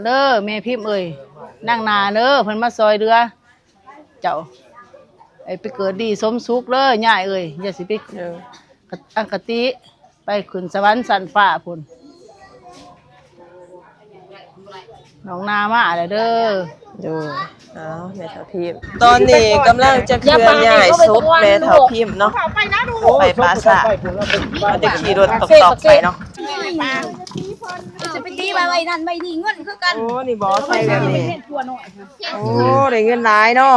ເດີແມ່ພິມເອີຍ, ນາງນາເດີ ເພິ່ນມາຊ່ອຍເຫຼືອເຈົ້າ ໃຫ້ໄປເກີດດີສົມສຸກເດີຍາຍເອີຍ, ຢ່າຊິໄປ ເອີ ອະຄະຕິ ໄປຂຶ້ນສະຫວັນຊັ້ນຟ້າພຸ້ນ. ນ້ອງນາມາແລ້ວເດີ. ໂດຍ. ອ້າວ ແມ່ເຖົ້າພິມ ຕອນນີ້ກຳລັງຈະເຄື່ອນຍ້າຍສົບແມ່ເຖົ້າພິມເນາະ ໄປປາສາດ. ເຮົາຈະຂີ່ລົດຕອກໆໄປເນາະ. ຈະໄປຕີໄວ້ໄວ້ນັ້ນໄວ້ນີ້ ເງິນຄືກັນ. ໂອ້ ນີ້ບໍ່ໃສ່ແບບນີ້. ໂອ້ ໄດ້ເງິນຫຼາຍເນາະ.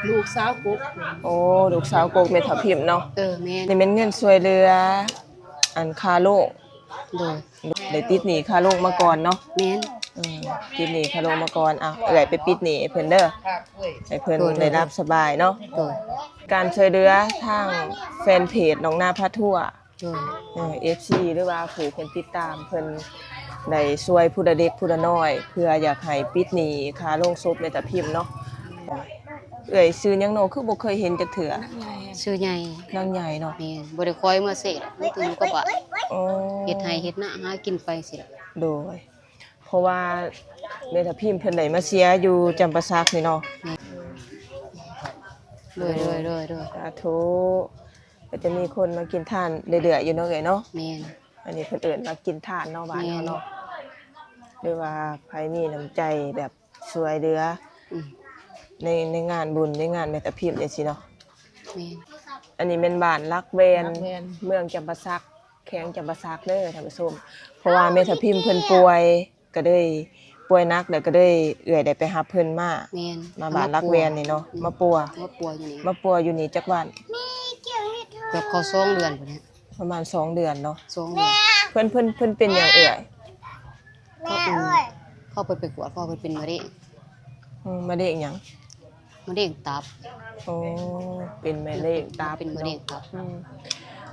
ລູກສາວກົກ. ໂອ້ ລູກສາວກົກແມ່ເຖົ້າພິມເນາະ. ເອີ ແມ່ນ. ນີ້ແມ່ນເງິນຊ່ວຍເຫຼືອ ອັນ ຄ່າໂລງ. ໂດຍ. ໄດ້ຕິດໜີ້ຄ່າໂລງມາກ່ອນເນາະ. ແມ່ນ. ອືມ ຕິດໜີ້ຄ່າໂລງມາກ່ອນ. ອ່ະ ເອື້ອຍໄປປິດໜີ້ໃຫ້ເພິ່ນເດີ ໃຫ້ເພິ່ນ ໂດຍ ໄດ້ຫຼັບສະບາຍເນາະ. ໂດຍ. ການຊ່ວຍເຫຼືອທາງແຟນເພຈນ້ອງນາພາທົ່ວ. ໂດຍ. ເອີ ເອັຟຊີ ຫຼືວ່າຜູ້ເພິ່ນຕິດຕາມ ເພິ່ນໄດ້ຊ່ວຍຜູ້ລະເລັກຜູ້ລະນ້ອຍ ເພື່ອຢາກໃຫ້ປິດໜີ້ຄ່າໂລງສົບແມ່ຕາພິມເນາະ. ເອື້ອຍຊື່ຫຍັງເນາະ ຄືບໍ່ເຄີຍເຫັນຈັກເທື່ອ? ຊື່ໃຫຍ່. ນາງໃຫຍ່ເນາະ. ແມ່ນ. ບໍ່ໄດ້ຄ່ອຍເມືອເຊດອກ ມີແຕ່ຢູ່ກັບບ້ານ. ອໍ. ເຮັດໄຮ່ເຮັດນາ ຫາກິນໄປຊີ້ລະ. ໂດຍ. ເພາະວ່າແມ່ທັບທິມເພິ່ນໄດ້ມາເສຍຢູ່ຈຳປາສັກນີ້ເນາະ. ແມ່ນ. ໂດຍ ໂດຍ ໂດຍ ໂດຍ. ສາທຸ. ກໍຈະມີຄົນມາກິນທານເລື້ອຍໆຢູ່ເນາະ ເອື້ອຍເນາະ. ແມ່ນ. ອັນນີ້ເພິ່ນເອີ້ນວ່າກິນທານເນາະ ບ້ານເຮົາເນາະ. ແມ່ນ. ຫຼືວ່າໃຜມີນ້ຳໃຈແບບຊ່ວຍເຫຼືອ ອືມ ໃນ ໃນງານບຸນ ໃນງານແມ່ທັບທິມຈັ່ງຊີ້ເນາະ. ແມ່ນ. ອັນນີ້ແມ່ນບ້ານຫຼັກແວ່ນ ຫຼັກແວ່ນ ເມືອງຈຳປາສັກ ແຂວງຈຳປາສັກເດີທ່ານຜູ້ຊົມ. ເພາະວ່າແມ່ທັບທິມເພິ່ນປ່ວຍ ກໍເລີຍປ່ວຍໜັກ ແລ້ວກໍເລີຍເອື້ອຍໄດ້ໄປຮັບເພິ່ນມາ. ແມ່ນ. ມາບ້ານຫຼັກແວ່ນນີ້ເນາະ. ອືມ. ມາປົວ ມາປົວຢູ່ນີ້ ມາປົວຢູ່ນີ້ຈັກວັນ? ເກືອບເຂົ້າສອງເດືອນພຸ້ນແຫຼະ. ປະມານສອງເດືອນເນາະ. ສອງເດືອນ. ເພິ່ນ ເພິ່ນ ເພິ່ນເປັນຫຍັງເອື້ອຍ? ເຂົາເປັນ ເຂົາໄປ ໄປກວດ ເຂົາເພິ່ນເປັນມະເຮັງ. ອືມ ມະເຮັງຫຍັງ? ມະເຮັງຕັບ. ໂອ້ ເປັນມະເຮັງຕັບ. ເປັນມະເຮັງຕັບ. ອືມ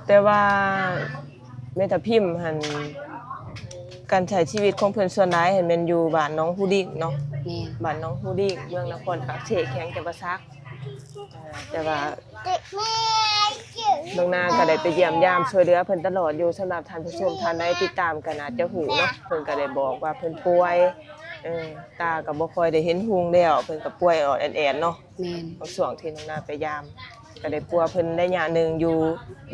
ແຕ່ວ່າແມ່ທັບທິມຫັ້ນ ການໃຊ້ຊີວິດຂອງເພິ່ນສ່ວນຫຼາຍຫັ້ນແມ່ນຢູ່ບ້ານໜອງຫູລິງເນາະ. ແມ່ນ. ບ້ານໜອງຫູລິງ ເມືອງນະຄອນປາກເຊ ແຂວງຈຳປາສັກ. ເອີ ແຕ່ວ່ານ້ອງນາກໍໄດ້ໄປຢ້ຽມຢາມຊ່ວຍເຫຼືອເພິ່ນຕະຫຼອດຢູ່. ສຳລັບທ່ານຜູ້ຊົມທ່ານໃດຕິດຕາມກໍໜ້າຈະຮູ້ເນາະ ເພິ່ນກໍໄດ້ບອກວ່າເພິ່ນປ່ວຍ ເອີ ຕາກໍບໍ່ຄ່ອຍໄດ້ເຫັນຮຸ່ງແລ້ວ ເພິ່ນກໍປ່ວຍອອດແອດໆເນາະ. ແມ່ນ. ໃນຊ່ວງທີ່ນ້ອງນາໄປຢາມ ກໍໄດ້ປົວເພິ່ນໄລຍະໜຶ່ງຢູ່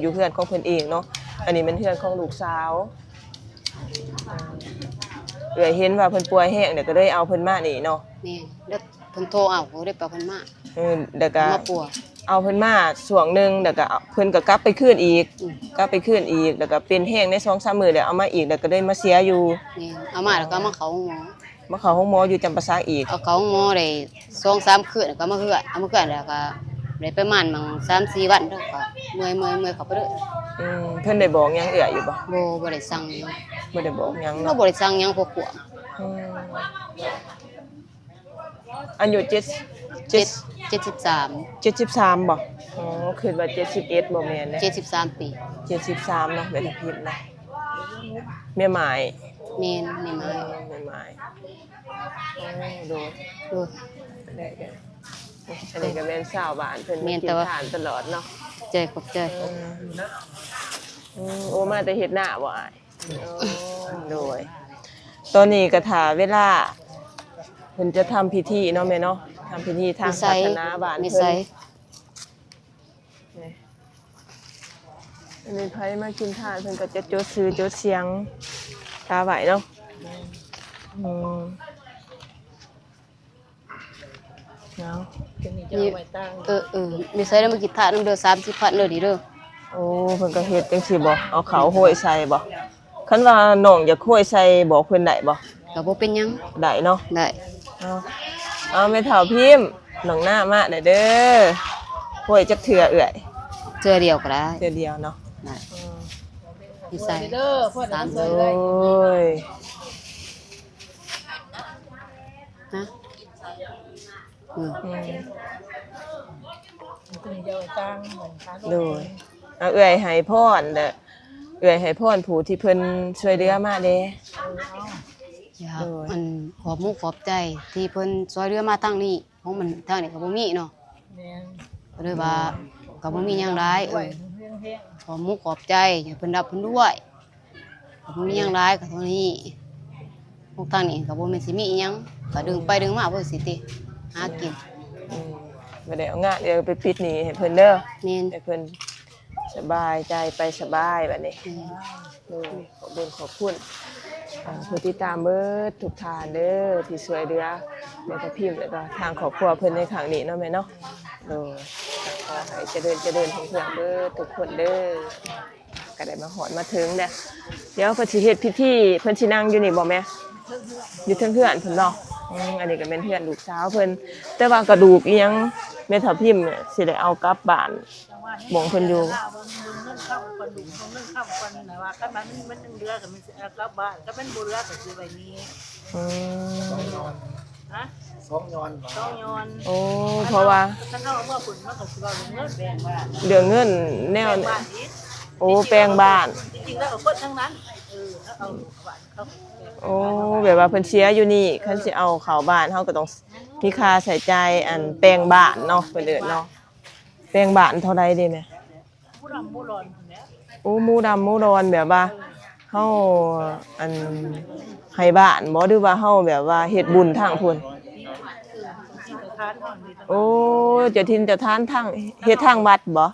ຢູ່ເຮືອນຂອງເພິ່ນເອງເນາະ. ອັນນີ້ແມ່ນເຮືອນຂອງລູກສາວ. ເອື້ອຍເຫັນວ່າເພິ່ນປ່ວຍແຮງ ແລ້ວກໍເລີຍເອົາເພິ່ນມານີ້ເນາະ. ແມ່ນ. ແລ້ວເພິ່ນໂທເອົາ ກໍເລີຍໄປເອົາເພິ່ນມາ. ເອີ ແລ້ວກໍມາປົວ ເອົາເພິ່ນມາຊ່ວງໜຶ່ງ ແລ້ວກໍເພິ່ນກໍກັບໄປຄືນອີກ. ອືມ. ກັບໄປຄືນອີກ ແລ້ວກໍເປັນແຮງໄດ້ສອງສາມມື້ ແລ້ວເອົາມາອີກ ແລ້ວກໍເລີຍມາເສຍຢູ່. ແມ່ນ. ເອົາມາແລ້ວກໍເອົາມາເຂົ້າໂຮງໝໍ. ມາເຂົ້າໂຮງໝໍຢູ່ຈຳປາສັກອີກ. ເອົາເຂົ້າໂຮງໝໍໄດ້ສອງສາມຄືນ ກໍມາເຮືອນ ເອົາມາເຮືອນແລ້ວກໍໄດ້ປະມານໝັ່ງສາມສີ່ວັນ ແລ້ວກໍເມື່ອຍ ເມື່ອຍ ເມື່ອຍ ເຂົ້າໄປເລີຍ. ອືມ ເພິ່ນໄດ້ບອກຫຍັງເອື້ອຍຢູ່ບໍ່? ບໍ່ ບໍ່ໄດ້ສັ່ງຫຍັງ. ບໍ່ໄດ້ບອກຫຍັງເນາະ. ບໍ່ໄດ້ສັ່ງຫຍັງພວກພວກ. ອືມ ອາຍຸເຈັດ ເຈັດ ເຈັດ ເຈັດສິບສາມ. ເຈັດສິບສາມບໍ່? ອໍ ຄິດວ່າເຈັດສິບເອັດ ບໍ່ແມ່ນເດ້. ເຈັດສິບສາມປີ. ເຈັດສິບສາມເນາະ ແມ່ທັບທິມເນາະ. ແມ່ໝ້າຍ. ແມ່ນ ແມ່ໝ້າຍ. ແມ່ໝ້າຍ. ໂອ້ ໂດຍ ໂດຍ. ໄດ້ ໄດ້ ອັນນີ້ກໍແມ່ນຊາວບ້ານເພິ່ນ ແມ່ນ ມາກິນ ແຕ່ວ່າ ທານຕະຫຼອດເນາະ. ຂອບໃຈ ຂອບໃຈ. ອືມ ອືມ ໂອ້ ມາແຕ່ເຮັດນາບໍ່ອ້າຍ? ໂອ້ ໂດຍ. ຕອນນີ້ກໍຖ້າເວລາເພິ່ນຈະທຳພິທີເນາະແມ່ເນາະ ທຳພິທີທາງສາສະໜາບ້ານເພິ່ນ. ນີ້ ອັນນີ້ໃຜມາກິນທານເພິ່ນກໍຈະຈົດຊື່ຈົດສຽງກາໄວ້ເນາະ. ອືມ ເນາະ ນີ້ ເອີ ເອີ ມີໃສ່ໄດ້ມາກິນທານນຳເດີ ສາມສິບພັນເດີນີ້ເດີ. ໂອ້ ເພິ່ນກໍເຮັດຈັ່ງຊີ້ບໍ່? ເອົາເຂົ້າໂຮຍໃສ່ບໍ່? ຄັນວ່ານ້ອງຢາກໂຮຍໃສ່ ບອກເພິ່ນໄດ້ບໍ່? ກໍບໍ່ເປັນຫຍັງ. ໄດ້ເນາະ? ໄດ້. ເອົາ ເອົາ ແມ່ເຖົ້າພິມ ນ້ອງນາມາແດ່ເດີ. ໂຮຍຈັກເທື່ອເອື້ອຍ? ເທື່ອດຽວກໍໄດ້. ເທື່ອດຽວເນາະ? ໄດ້. ອືມ ໃສ່ ສາມ ໂດຍ. ຮະ? ອືມ ອືມ ໂດຍ. ເອົາ ເອື້ອຍໃຫ້ພອນເດີ ເອື້ອຍໃຫ້ພອນຜູ້ທີ່ເພິ່ນຊ່ວຍເຫຼືອມາແດ່. ເອີ ເອົາ ໂດຍ ອັນ ຂອບມຸກຂອບໃຈທີ່ເພິ່ນຊ່ວຍເຫຼືອມາທາງນີ້ ຂອງມັນທາງນີ້ກໍບໍ່ມີເນາະ. ແມ່ນ. ກໍເລີຍວ່າ ອືມ ກໍບໍ່ມີຫຍັງຫຼາຍ. ເອີ ຂອບມຸກຂອບໃຈ ໃຫ້ເພິ່ນຮັບເພິ່ນດ້ວຍ ບໍ່ມີຫຍັງຫຼາຍກໍເທົ່ານີ້. ພວກທາງນີ້ກໍບໍ່ແມ່ນຊິມີອີ່ຫຍັງ ກໍດຶງໄປດຶງມາເພິ່ນຊິຕິຫາກິນ. ອືມ ບໍ່ໄດ້ເອົາງານ ດຽວໄປປິດໜີ້ໃຫ້ເພິ່ນເດີ. ແມ່ນ ໃຫ້ເພິ່ນສະບາຍໃຈໄປສະບາຍບັດນີ້. ແມ່ນ ໂດຍ ຂອບບຸນຂອບຄຸນ ອ່າ ຜູ້ຕິດຕາມເບິດທຸກທ່ານເດີ ທີ່ຊ່ວຍເຫຼືອແມ່ທັບທິມ ແລ້ວກໍທາງຄອບຄົວເພິ່ນໃນຄັ້ງນີ້ເນາະແມ່ເນາະ. ໂດຍ ຂໍໃຫ້ຈະເລີນຈະເລີນຮຸ່ງເຮືອງເບິດທຸກຄົນເດີ. ກໍໄດ້ມາຮອດມາເຖິງແລ້ວ ດຽວເພິ່ນຊິເຮັດພິທີ ເພິ່ນຊິນັ່ງຢູ່ນີ້ບໍ່ແມ່? ຢູ່ເທິງເຮືອນເພິ່ນເນາະ. ອືມ ອັນນີ້ກໍແມ່ນເຮືອນລູກສາວເພິ່ນ ແຕ່ວ່າກະດູກອີ່ຫຍັງແມ່ທັບທິມຊິໄດ້ເອົາກັບບ້ານ ບ່ອນເພິ່ນຢູ່. ເບິ່ງເງິນເຂົ້າກ່ອນ ເບິ່ງເງິນເຂົ້າກ່ອນນະ ວ່າຄັນມັນ ມັນຍັງເຫຼືອກໍມັນຊິເອົາກັບບ້ານ ຄັນມັນບໍ່ເຫຼືອກໍຊິໄວ້ນີ້. ອືມ ຮະ? ສອງຍ້ອນ ສອງຍ້ອນ. ໂອ້ ເພາະວ່າ ຄັນເຮົາເອົາມາພຸ້ນ ມັນກໍຊິເວົ້າເລື່ອງເງິນ ເລື່ອງເງິນແນວ ແບ່ງບ້ານອີກ. ໂອ້ ແບ່ງບ້ານ ທີ່ຈິງແລ້ວກໍຄົນທັງນັ້ນ ເອີ ເຮົາເອົາບ້ານເຂົາ. ໂອ້ ແບບວ່າເພິ່ນເສຍຢູ່ນີ້ ຄັນຊິເອົາເຂົ້າບ້ານ ເຮົາກໍຕ້ອງມີຄ່າໃຊ້ຈ່າຍ ອັນ ແບ່ງບ້ານເນາະ ເພິ່ນເອີ້ນເນາະ. ແບ່ງບ້ານເທົ່າໃດເດແມ່? ໝູດຳໝູດອນພຸ້ນແຫຼະ. ໂອ້ ໝູດຳໝູດອນ ແບບວ່າເຮົາ ອັນ ໃຫ້ບ້ານບໍ່ ຫຼືວ່າເຮົາແບບວ່າເຮັດບຸນທາງພຸ້ນ? ໂອ້ ເຈົ້າຖິ່ນເຈົ້າຖານທາງ ເຮັດທາງວັດບໍ່?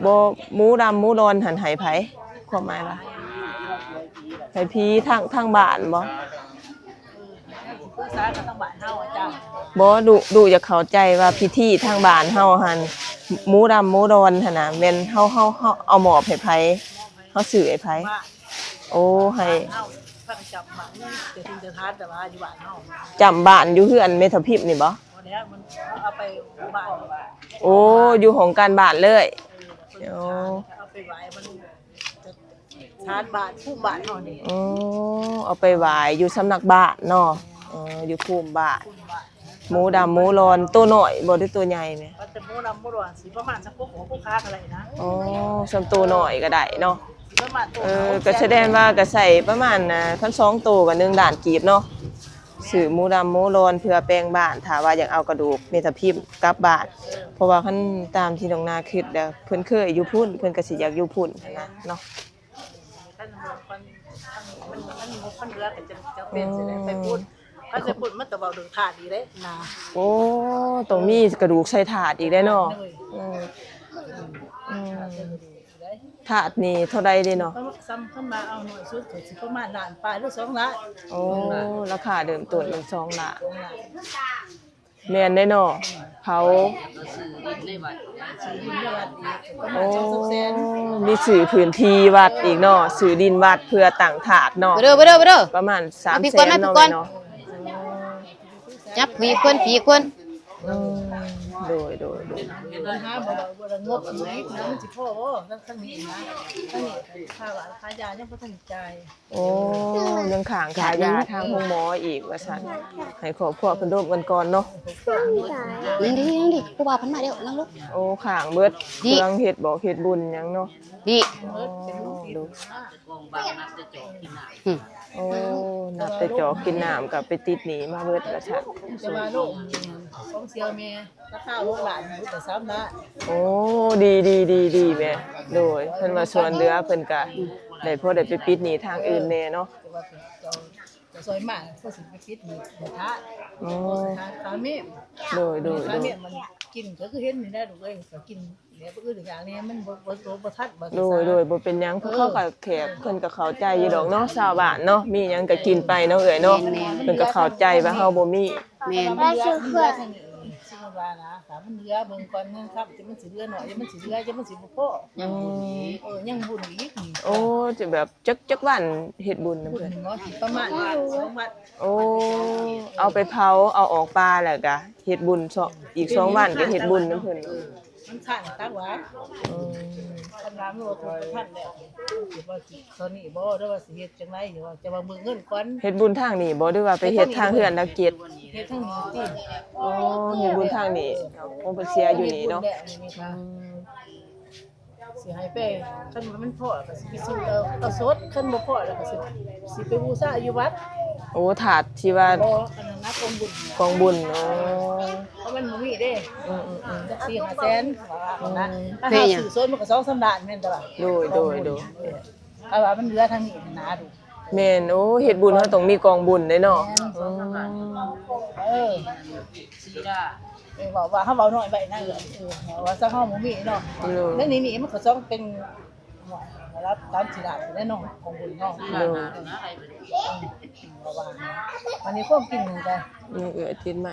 ບໍ່ ໝູດຳໝູດອນຫັ້ນໃຫ້ໃຜ? ຄວາມໝາຍວ່າໃຫ້ຜີທາງ ທາງບ້ານບໍ່? ບໍ່ ລູກ ລູກຢາກເຂົ້າໃຈວ່າພິທີທາງບ້ານເຮົາຫັ້ນ ໝູດຳໝູດອນຫັ້ນນະ ແມ່ນເຮົາ ເຮົາ ເຮົາເອົາມອບໃຫ້ໃຜ? ເຮົາຊື້ໃຫ້ໃຜ? ໂອ້ ໃຫ້ ບ້ານເຮົາ ພາກັນຈຳບ້ານ ເຈົ້າຖິ່ນເຈົ້າຖານ ແຕ່ວ່າຢູ່ບ້ານເຮົາ ຈຳບ້ານຢູ່ເຮືອນແມ່ທັບທິມນີ້ບໍ່? ບໍ່ແລ້ວ ມັນເອົາໄປບ້ານ. ໂອ້ ຢູ່ຫ້ອງການບ້ານເລີຍ. ເອີ ເອົາໄປໄວ້ມັນ ຖານບ້ານ ພູມບ້ານເຮົານີ້. ອໍ ເອົາໄປໄວ້ຢູ່ສຳນັກບ້ານເນາະ. ເອີ ຢູ່ພູມບ້ານ. ໝູດຳໝູດອນ ໂຕນ້ອຍບໍ່ ຫຼືໂຕໃຫຍ່ແມ່? ວ່າແຕ່ໝູດຳໝູດອນ ຊິປະມານສຳໂພກຫົວໂພກຂາກໍໄດ້ນະ. ອໍ ສ່ຳໂຕນ້ອຍກໍໄດ້ເນາະ. ຊິປະມານໂຕ ເອີ ກໍສະແດງວ່າກໍໃຊ້ປະມານ ອ່າ ຄັນສອງໂຕກໍໜຶ່ງລ້ານກີບເນາະ. ຊື້ໝູດຳໝູດອນເພື່ອແປງບ້ານ ຖ້າວ່າຢາກເອົາກະດູກແມ່ທັບທິມກັບບ້ານ ເພາະວ່າຄັນຕາມທີ່ນ້ອງນາຄິດແລ້ວ ເພິ່ນເຄີຍຢູ່ພຸ້ນ ເພິ່ນກໍຊິຢາກຢູ່ພຸ້ນຫັ້ນນະເນາະ. ຄັນ ຄັນ ຄັນ ຄັນເຫຼືອກໍຈະ ຈະເປັນຊິໄດ້ໄປພຸ້ນ. ອືມ ຄັນໄປພຸ້ນມັນຕ້ອງເວົ້າເລື່ອງທາດອີກເດ້ນະ. ໂອ້ ຕ້ອງມີກະດູກໃສ່ທາດອີກເດ້ເນາະ. ໂດຍ ອືມ ອືມ ທາດນີ້ເທົ່າໃດເດເນາະ? ສ່ຳ ຄັນວ່າເອົາໜ້ອຍສຸດກໍຊິປະມານລ້ານປາຍ ຫຼື ສອງລ້ານ. ໂອ້ ລາຄາເລີ່ມຕົ້ນແມ່ນສອງລ້ານ. ສອງລ້ານ ແມ່ນເດ້ເນາະ ເຜົາ ໂອ້ ມີຊື້ພື້ນທີ່ວັດອີກເນາະ ຊື້ດິນວັດເພື່ອຕັ້ງທາດເນາະ. ເດີ ເດີ ເດີ ປະມານສາມແສນເນາະແມ່ເນາະ. ຈັບຜີເພິ່ນ ຜີເພິ່ນ. ອືມ ໂດຍ ໂດຍ ໂດຍ. ບັນຫາບໍ່ ບໍ່ໄດ້ງົບອີກນະ ມັນຊິພໍບໍ່ ທັງ ທັງນີ້ນະ ທັງນີ້ຄ່າຫວານຄ່າຢາຍັງບໍ່ທັນຈ່າຍ. ໂອ້ ຍັງຄ້າງຄ່າຢາທາງໂຮງໝໍອີກວ່າຊັ້ນ. ໃຫ້ຄອບຄົວເພິ່ນລົມກັນກ່ອນເນາະ. ນັ່ງດີ ນັ່ງດີ ຜູ້ບ່າວເພິ່ນມາແລ້ວ ນັ່ງລົງ. ໂອ້ ຄ້າງເບິດ ເຄື່ອງເຮັດບອກເຮັດບຸນຫຍັງເນາະ. ນີ້ ໂອ້ ໂອ້ ນັບແຕ່ຈອກກິນນ້ຳກໍໄປຕິດໜີ້ມາເບິດວ່າຊັ້ນ. ແຕ່ວ່າໂລກຂອງເສີ່ຍແມ່ ລາຄາຫົກລ້ານ ເບິດໄປສາມລ້ານ. ໂອ້ ດີ ດີ ດີ ດີແມ່. ໂດຍ ເພິ່ນວ່າຊ່ວຍເຫຼືອ ເພິ່ນກະໄດ້ພໍໄດ້ໄປປິດໜີ້ທາງອື່ນແດ່ເນາະ. ແຕ່ວ່າເຈົ້າ ເຈົ້າຊ່ອຍມາ ເພິ່ນຊິໄປປິດໜີ້ທາດ. ໂອ້ ທາດຄາເມມ. ໂດຍ ໂດຍ ໂດຍ. ຄາເມມມັນກິນ ກໍຄືເຫັນນີ້ແຫຼະລູກເອີຍ ກໍກິນ ແບບອື່ນຢ່າງນີ້ມັນບໍ່ ບໍ່ ບໍ່ ບໍ່ທັນ ບໍ່ ໂດຍ ໂດຍ ບໍ່ເປັນຫຍັງ. ເອີ ເຂົາກໍແຂກເພິ່ນກໍເຂົ້າໃຈຢູ່ດອກເນາະ ຊາວບ້ານເນາະ ມີຫຍັງກໍກິນໄປເນາະເອື້ອຍເນາະ. ແມ່ນໆ ເພິ່ນກໍເຂົ້າໃຈວ່າເຮົາບໍ່ມີ. ແມ່ນ ວ່າຊິເຄືອ ສົມມຸດວ່ານະ ຖ້າມັນເຫຼືອເບິ່ງກ່ອນ ເງິນຄຳທີ່ມັນຊິເຫຼືອໜ້ອຍ ມັນຊິເຫຼືອ ມັນຊິບໍ່ພໍ. ອືມ ເອີ ຍັງບຸນອີກນີ້. ໂອ້ ຈະແບບ ຈັກ ຈັກວັນເຮັດບຸນນຳເພິ່ນ? ປະມານວັນສອງວັນ. ໂອ້ ເອົາໄປເຜົາ ເອົາອອກປ່າ ແລ້ວກະເຮັດບຸນ ອີກສອງວັນກະເຮັດບຸນນຳເພິ່ນ. ມັນຄັນຕັກຫວານ. ອືມ ຄັນວ່າມັນບໍ່ທັນແລ້ວ ຊິວ່າຊິຕອນນີ້ບໍ່ ຫຼືວ່າຊິເຮັດຈັ່ງໃດ ຊິວ່າຈະວ່າເບິ່ງເງິນກ່ອນ. ເຮັດບຸນທາງນີ້ບໍ່ ຫຼືວ່າໄປເຮັດທາງເຮືອນຫຼັກເຈັດ? ເຮັດທາງນີ້ຕິ. ອໍ ເຮັດບຸນທາງນີ້. ໂອ້ ເພິ່ນເສຍຢູ່ນີ້ເນາະ. ອືມ ຊິໃຫ້ໄປ ຄັນວ່າມັນພໍກໍຊິໄປຊື້ເອົາ ເອົາສົດ ຄັນບໍ່ພໍແລ້ວກໍຊິ ຊິໄປບູຊາຢູ່ວັດ. ໂອ້ ຖາດທີ່ວ່າ ບໍ່ ອັນນັ້ນນະ ກອງບຸນ ກອງບຸນ. ໂອ້ ເພາະມັນບໍ່ມີເດ້. ອືມໆໆ ຈັກສີ່ຫ້າແສນ ອືມ ນະ. ຖ້າເຮົາຊື້ສົດມັນກໍສອງສາມລ້ານແມ່ນແຕ່ວ່າ. ໂດຍໆໆ ເອີ ຖ້າວ່າມັນເຫຼືອທາງນີ້ນະ ດູ. ແມ່ນ. ໂອ້ ເຮັດບຸນເຮົາຕ້ອງມີກອງບຸນເດ້ເນາະ. ແມ່ນ ອືມ ເອີ ເອີ ເວົ້າວ່າເຮົາເວົ້ານ້ອຍໄປນະ. ເອີ ເອີ ເວົ້າຊະເຮົາບໍ່ມີເນາະ. ໂດຍ ແລ້ວນີ້ ນີ້ມັນກໍຕ້ອງເປັນ ລະດັບສາມສີ່ລ້ານພຸ້ນແຫຼະເນາະ ກອງບຸນເນາະ. ໂດຍ ເອີ ເວົ້າວ່າ ອັນນີ້ຄວາມຈິງນະ ເອື້ອຍຕິດໄມ.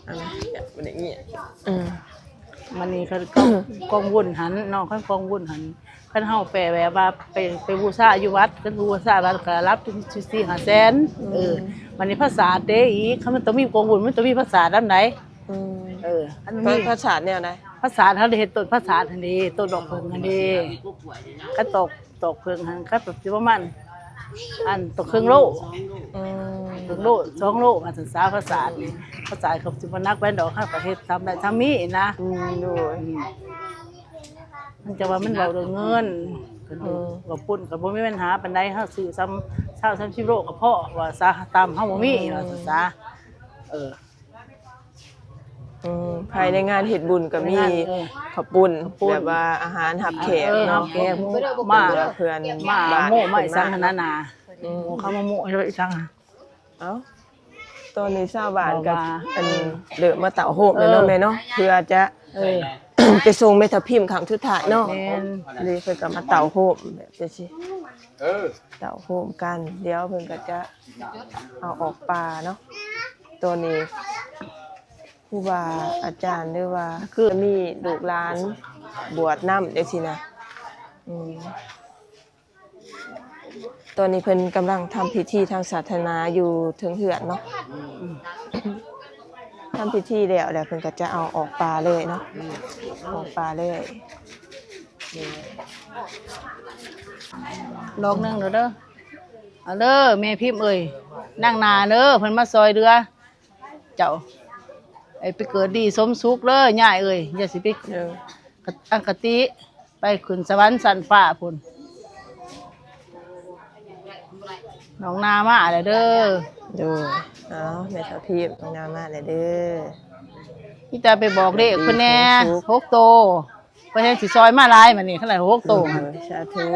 ອັນນັ້ນບໍ່ໄດ້ຍິນ. ອືມ ມັນນີ້ຄັນກອງ ກອງບຸນຫັ້ນເນາະ ຄັນກອງບຸນຫັ້ນ ຄັນເຮົາໄປແບບວ່າໄປ ໄປບູຊາຢູ່ວັດ ຄັນບູຊາວັດກໍລະດັບສີ່ຫ້າແສນ. ອືມ ເອີ ບັດນີ້ພາສາດເດ້ອີກ ຄັນມັນຕ້ອງມີກອງບຸນ ມັນຕ້ອງມີພາສາດນຳໃດ. ອືມ ເອີ ອັນນີ້ພາສາດແນວໃດ? ພາສາດເຮົາໄດ້ເຮັດຕົ້ນພາສາດຫັ້ນເດ້ ຕົ້ນດອກເຜິ້ງຫັ້ນເດ້ ຄັນຕອກ ຕອກເຜິ້ງຫັ້ນ ຄັນແບບຊິປະມານ ອັນ ຕອກເຄິ່ງໂລ. ອືມ ເຄິ່ງໂລ ສອງໂລ ວ່າຊັ້ນສາ ພາສາດນີ້ ພາສາດກໍຊິບໍ່ໜັກປານໃດດອກ ເຮົາກໍເຮັດສ່ຳໄດ້ສ່ຳມີນະ. ອືມ ໂດຍ ອືມ ມັນຈະວ່າມັນເວົ້າເລື່ອງເງິນ ອືມ ກໍປຸ້ນກໍບໍ່ມີບັນຫາປານໃດ ເຮົາຊື້ສ່ຳຊາວສາມສິບໂລກໍພໍ ວ່າຊະ ຕາມເຮົາບໍ່ມີ ອືມ ວ່າຊັ້ນສາ. ເອີ ອືມ ພາຍໃນງານເຮັດບຸນກໍມີ ເອີ ເຂົ້າປຸ້ນ ເຂົ້າປຸ້ນ ແບບວ່າອາຫານຮັບແຂກເນາະ ເອີ ຮັບແຂກ ໝູ່ມາ ເພື່ອນ ມາ ໝູ່ມາ ອີ່ສັງຫັ້ນນະ ອືມ ເຂົາມາໝູ່ອີ່ສັງ. ເອົ້າ ຕອນນີ້ຊາວບ້ານກໍ ເອີ ອັນ ເລີ່ມມາເຕົ້າໂຮມແລ້ວເນາະ ເອີ ແມ່ເນາະ ເພື່ອຈະ ເອີ ໄປສົ່ງແມ່ທັບທິມຄັ້ງສຸດທ້າຍເນາະ. ແມ່ນ ນີ້ເພິ່ນກໍມາເຕົ້າໂຮມແບບຈັ່ງຊີ້ ເອີ ເຕົ້າໂຮມກັນ ດຽວເພິ່ນກໍຈະເອົາອອກປ່າເນາະ. ຕອນນີ້ຄູບາອາຈານ ຫຼືວ່າ ຄື ມີລູກຫຼານບວດນຳຈັ່ງຊີ້ນະ. ອືມ ຕອນນີ້ເພິ່ນກຳລັງທຳພິທີທາງສາສະໜາຢູ່ເທິງເຮືອນເນາະ. ທຳພິທີແລ້ວ ແລ້ວເພິ່ນກໍຈະເອົາອອກປ່າເລີຍເນາະ ອອກປ່າເລີຍ. ດອກໜຶ່ງເດີ ເອົາເດີ ແມ່ພິມເອີຍ ນາງນາເດີ ເພິ່ນມາຊ່ອຍເຫຼືອ ເຈົ້າ ໃຫ້ໄປເກີດດີສົມສຸກເດີຍາຍເອີຍ ຢ່າຊິໄປ ເອີ ອະ ອະຄະຕິ ໄປຂຶ້ນສະຫວັນຊັ້ນຟ້າພຸ້ນ. ນ້ອງນາມາແລ້ວເດີ. ໂດຍ ເອົາ ແມ່ເຖົ້າທີບ ນ້ອງນາມາແລ້ວເດີ. ມີແຕ່ໄປບອກເລກເພິ່ນແດ່ ຫົກໂຕ. ເພິ່ນແຮ່ງຊິຊ່ອຍມາຫຼາຍບັດນີ້ ຄັນໄດ້ຫົກໂຕ. ໂດຍ ສາທຸ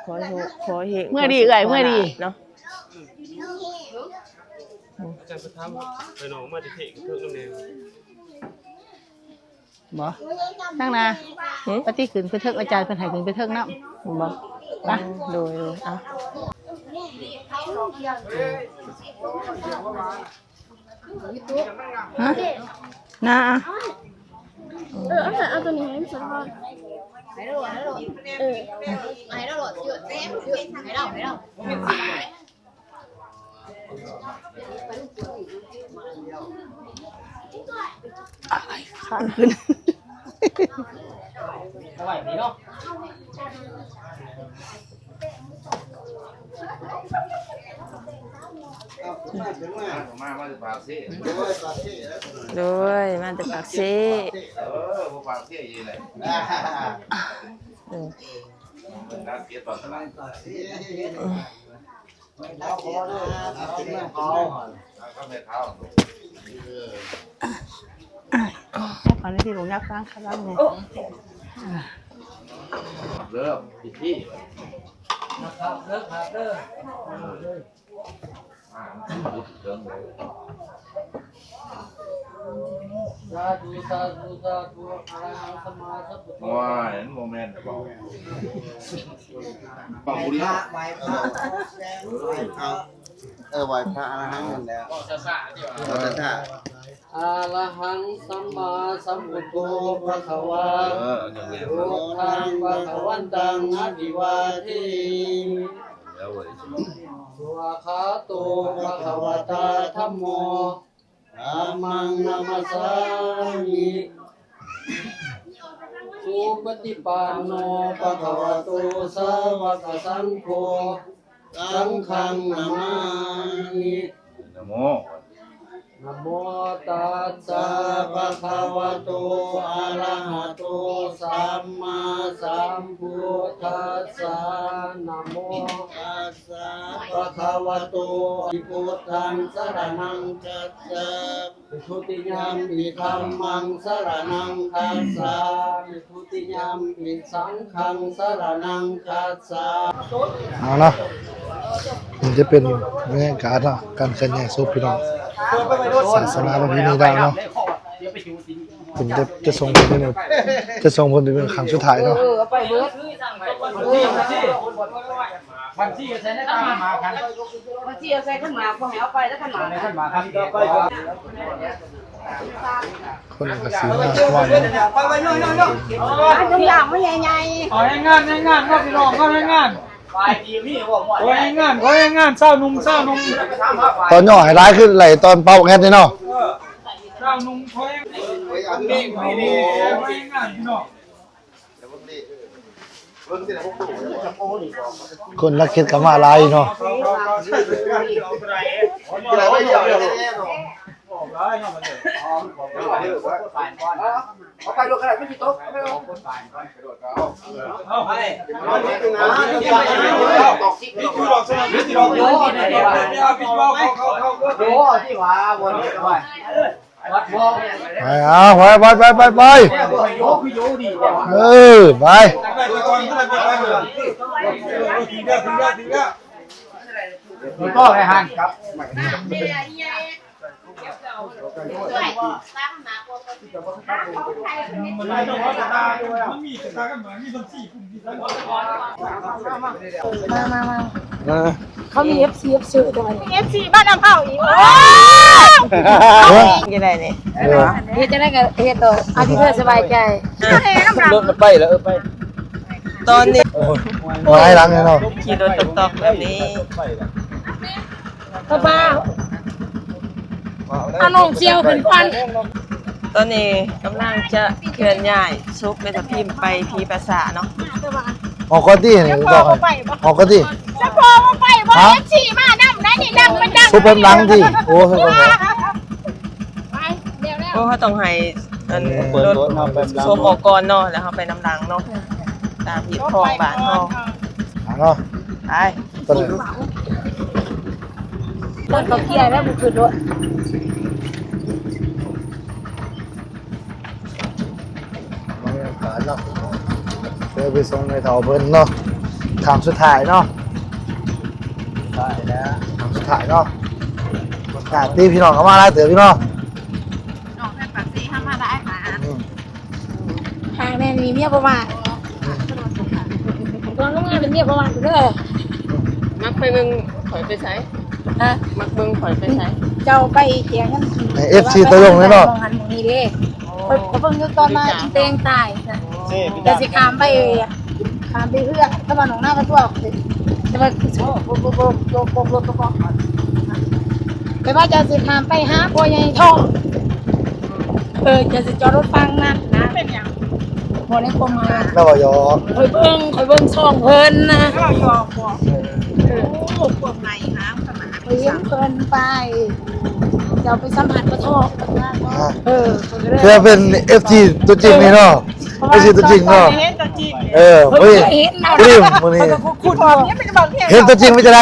ຂໍໃຫ້ ຂໍໃຫ້ເມືອດີເອື້ອຍ ເມືອດີເນາະ. ອາຈານໄປຖາມ ໄປນ້ອງມາທີ່ເທກເທິງນຳແດ່ ບໍ່? ນາງນາ ຫຶ? ປະຕິຂຶ້ນໄປເທິງ ອາຈານເພິ່ນໃຫ້ຂຶ້ນໄປເທິງນຳ ບໍ່? ໄປ ໂດຍ ໂດຍ ເອົາ. ຮະ ນາ ເອີ ເອົາ ເອົາໂຕນີ້ໃຫ້ມັນສົດກ່ອນ ເອີ ໃຫ້ລາວໂຫຼດ ໃຫ້ລາວ ໃຫ້ລາວ ຂ້າງຂຶ້ນ ເອົາໄວ້ນີ້ເນາະ. ມາ ມາແຕ່ປາກເຊ ໂດຍ ມາແຕ່ປາກເຊ ເອີ ບໍ່ປາກເຊອີກແຫຼະ ເອີ ເປັນນັກເກັບຕອນຕະຫຼາດ ເອົາ ເອົາ ເອົາ ເອົາ ເອົາ ອັນນີ້ທີ່ບໍ່ຍັບທາງຂ້າງຫຼັງນີ້ ເລີ່ມພິທີ ເລີກ ເລີກ ເລີກ ສາທຸ ສາທຸ ສາທຸ ອະລະຫັງ ສຳມາສຳພຸດໂທ. ໂອ້ຍ ມັນບໍ່ແມ່ນດອກ ເວົ້າ ເວົ້າບຸນເນາະ ໄຫວ້ພະ ເອີ ໄຫວ້ພະ ອະລະຫັງນັ້ນແຫຼະ ເວົ້າຊ້າໆ ເວົ້າຊ້າໆ. ອະລະຫັງ ສຳມາສຳພຸດໂທ ພະຄະວາ ເອີ ພຸດທັງ ພະຄະວັນຕັງ ອະພິວາເທມິ ສະວາຄາໂຕ ພະຄະວະຕາ ທຳໂມ ທຳມັງ ນະມັດສາມິ ສຸປະຕິປັນໂນ ພະຄະວະໂຕ ສາວະກະສັງໂຄ ສັງຄັງ ນະມາມິ ນະໂມ ນະໂມຕັດສະ ພະຄະວະໂຕ ອະລະຫະໂຕ ສຳມາສຳພຸດທັດສະ ນະໂມຕັດສະ ພະຄະວະໂຕ ພຸດທັງສະລະນັງຄັດສະ ທຸຕິຍຳປິ ທຳມັງສະລະນັງຄັດສາ ທຸຕິຍຳປິ ສັງຄັງສະລະນັງຄັດສາ. ເອົາເນາະ ນີ້ຈະເປັນບັນຍາກາດເນາະ ການເຄື່ອນຍ້າຍສົບພີ່ນ້ອງ ສາສະໜາປະເພນີລາວເນາະ ເປັນຈະ ຈະສົ່ງເພິ່ນ ຈະສົ່ງເພິ່ນເປັນຄັ້ງສຸດທ້າຍເນາະ. ບັນຊີໃສ່ໃນຄັນໝາກ ບັນຊີເອົາໃສ່ຄັນໝາກ ບໍ່ໃຫ້ເອົາໄປແລ້ວຄັນໝາກ ໃນຄັນໝາກຄັນ ຄົນກໍຊິມາຮອດເນາະ ໄປໄປໂຍໂຍໂຍ ເອົາທຸງຢາງມາໃຫຍ່ໆ ເອົາແຮງງານ ແຮງງານເນາະ ພີ່ນ້ອງເນາະ ແຮງງານ ຂໍແຮງງານ ຂໍແຮງງານ ຊາວໜຸ່ມ ຊາວໜຸ່ມ ຕອນຫຍໍ້ໃຫ້ຫຼາຍຄືໄລ່ຕອນເປົ່າບັກແຮດນີ້ເນາະ ເອີ ຊາວໜຸ່ມ ຂໍແຮງ ແຮງງານ ພີ່ນ້ອງ. ຄົນລັກເຮັດກໍມາຫຼາຍເນາະ ເອົາໄປໂລດກໍໄດ້ ມັນຊິຕົກ ເອົາໄປ ໄປ ເອົາ ໄປ ໄປ ໄປ ໄປ ເອີ ໄປ ມາ ມາ ມາ ມາ ເຂົາມີເອັຟຊີ ເອັຟຊີ ເອັຟຊີ ບ້ານນ້ຳເຜົາອີກ ໂອ້ຍ ຈັ່ງໃດນີ້ ເອີ ເຮັດຈັ່ງໃດກໍເຮັດໂລດ ເອົາທີ່ເພິ່ນສະບາຍໃຈ ລົດມັນໄປແລ້ວ ເອີ ໄປ ຕອນນີ້ ໂອ້ຍ ຫຼາຍຫຼັງເນາະ ຂີ່ລົດຕອກໆແບບນີ້ ກະບະ ເອົານ້ອງສ່ຽວຂຶ້ນກ່ອນ ຕອນນີ້ກຳລັງຈະເຄື່ອນຍ້າຍສົບແມ່ທັບທິມໄປຜີປາສາດເນາະ ອອກກ່ອນຕິ ອອກກ່ອນຕິ ສະໂພກບໍ່ໄປບໍ່ ຮະ ເອັຟຊີ ມານຳໄດ໋ນີ້ ນັ່ງໄປ ນັ່ງ ສົບເປັນຫຼັງຕິ ໂອ້ ໂອ້ ເຮົາຕ້ອງໃຫ້ອັນ ເປີດລົດເນາະ ເປີດຫຼັງ ສົບອອກກ່ອນເນາະ ແລ້ວເຮົາໄປນຳຫຼັງເນາະ ຕາມຮີດຄອງບ້ານເຮົາ ເອົາເນາະ ໄປ ຕອນນີ້ ຕອນເຂົາເຄຍແລ້ວບໍ່ຂຶ້ນລົດ ບັນຍາກາດເນາະ ເດີນໄປສົ່ງແມ່ເຖົ້າເພິ່ນເນາະ ຄັ້ງສຸດທ້າຍເນາະ ສຸດທ້າຍແລ້ວ ຄັ້ງສຸດທ້າຍເນາະ ໂອກາດຕິ ພີ່ນ້ອງເຂົ້າມາຫຼາຍເຕີບຢູ່ເນາະ ນ້ອງເພິ່ນປາກເຊເຮົາມາຫຼາຍ ອືມ ຫາກແນ່ມີເມຍບໍ່ມາ ອືມ ຕອນລົງມາເປັນເມຍບໍ່ມາເດີ ມັກໄປເບິ່ງຂ້ອຍໄປໃສ ຮະ ມັກເບິ່ງຂ້ອຍໄປໃສ ເຈົ້າໄປແຈກເງິນ ໃຫ້ເອັຟຊີຕົກລົງເລີຍເນາະ ມອງຫັ້ນມອງນີ້ເດ້ ໂອ້ ຂ້ອຍ ຂ້ອຍເບິ່ງຢູ່ຕອນມາແຕ່ງຕາຍນະ ແຕ່ຊິຂ້າມໄປ ຂ້າມໄປເຮືອ ແຕ່ວ່າໜອງນາປະທ້ວງ ແຕ່ວ່າ ໂອ້ ໂອ້ ໂອ້ ໂອ້ ໂອ້ ແຕ່ວ່າເຈົ້າຊິຂ້າມໄປຫາພໍ່ໃຫຍ່ທອງ ເອີ ເຈົ້າຊິຈອດລົດຝັ່ງນັ້ນນະ ເປັນຫຍັງ ບໍ່ໄດ້ຄວາມໝາຍ ລາວເວົ້າຫຍອກ ຂ້ອຍເບິ່ງ ຂ້ອຍເບິ່ງຊ່ອງເພິ່ນນະ ລາວເວົ້າຫຍອກບໍ່ ເອີ ເອີ ໂອ້ ຄວາມໃນຫາງຂະໜາດ ຂ້ອຍເຫັນເພິ່ນໄປ ເຈົ້າໄປສຳພາດປະທ້ອງ ເອີ ຂ້ອຍກໍເລີຍ ເພື່ອເປັນເອັຟຊີຕົວຈິງນີ້ເນາະ ເອັຟຊີຕົວຈິງເນາະ ເອີ ເພິ່ນເຄີຍເຫັນເນາະ ມື້ນີ້ ເຫັນຕົວຈິງເປັນຈັ່ງໃດ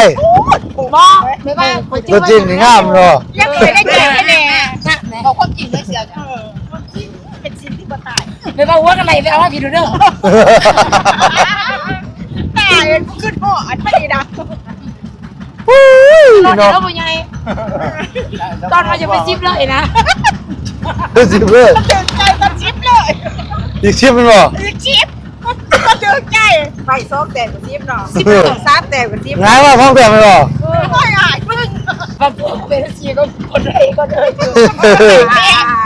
ບໍ່ ແມ່ນວ່າຕົວຈິງນີ້ງາມເນາະ ຢາກເຫັນໃນໃຈແດ່ ເວົ້າຄວາມຈິງເລີຍເສືອ ເອີ ຄວາມຈິງເປັນສິ່ງທີ່ບໍ່ຕາຍ ແມ່ນວ່າຫົວກັນໄດ້ໄປເອົາມາພີ້ດູເດີ ຕາຍ ກູຄິດຮອດໄປນີ້ນະ ອູ້ຍ ເນາະ ເນາະ ພໍ່ໃຫຍ່ ຕອນວ່າຈະໄປສິບເລີຍນະ ໄປສິບເລີຍ ຖືກໃຈຕອນສິບເລີຍ ອີກສິບແມ່ນບໍ່ ອີກສິບ ກໍຖືກໃຈ ໄປສອງແຕ້ມກໍສິບເນາະ ສິບສາມແຕ້ມກໍສິບ ງ່າຍວ່າສອງແຕ້ມແມ່ນບໍ່ ໂອ້ຍ ອ້າຍ ເບິ່ງ ມາບອກເປັນສີ່ກໍ ຄົນໃດກໍເດີນຢູ່